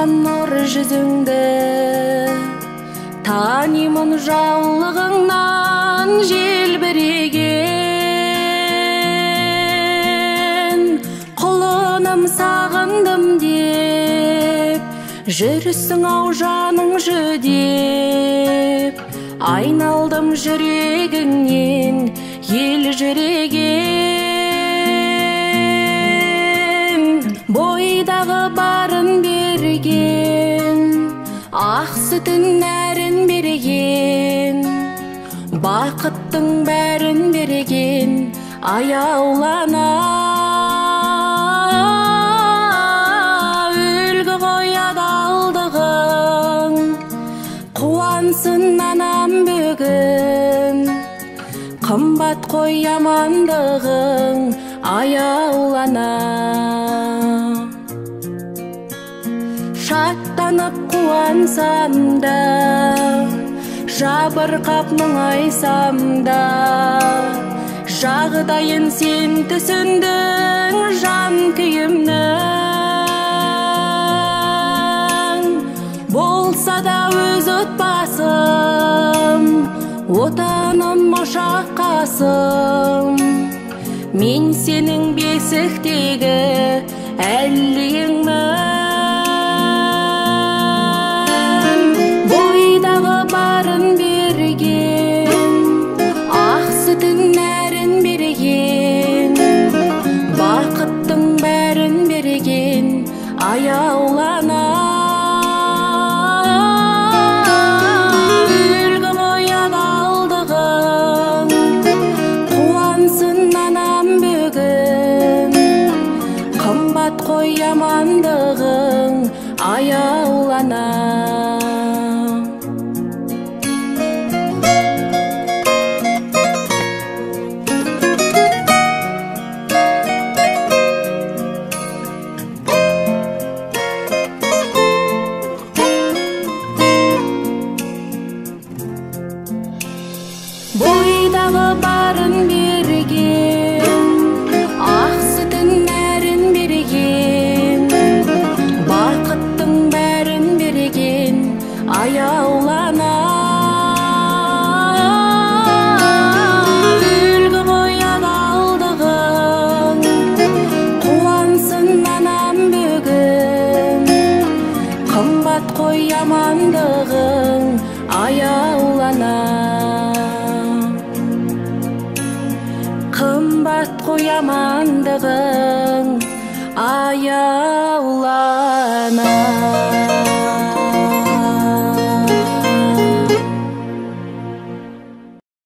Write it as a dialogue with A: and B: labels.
A: Алған нұр жүзіңді, танимын жаулығыңнан желбіреген. Құлыным сағындым деп, жүрсің ау жаның жүдеп. Айналдым жүрегіңнен ел жүреген. Бойдағы барын берген, ақ сүтін нәрін берген, бақыттың бәрін берген аяулана. Үлгі ғой адалдығың, қуансын анам бүгін. Қымбат қой амандығың, аяулана. Шаттанып қуансам да, жабырқап мұңайсам да, жағдайын сен түсіндің жан күйімнің. Болса да өз отбасым, отаным ошақ қасым, мен сенің бесіктегі әллиіңмін. Бойдағы барын берген, ақ сүтін нәрін берген, бақыттың бәрін берген аяулана. Үлгі ғой адалдығың, қуансын анам бүгін. Қымбат қой амандығың, аяулана. Бойдағы барын берген, ақ сүтін нәрін берген, бақыттың бәрін берген аяулана. Үлгі ғой адалдығың, қуансын анам бүгін. Қымбат қой амандығың, аяулана. Қымбат қой амандығың, аяулана.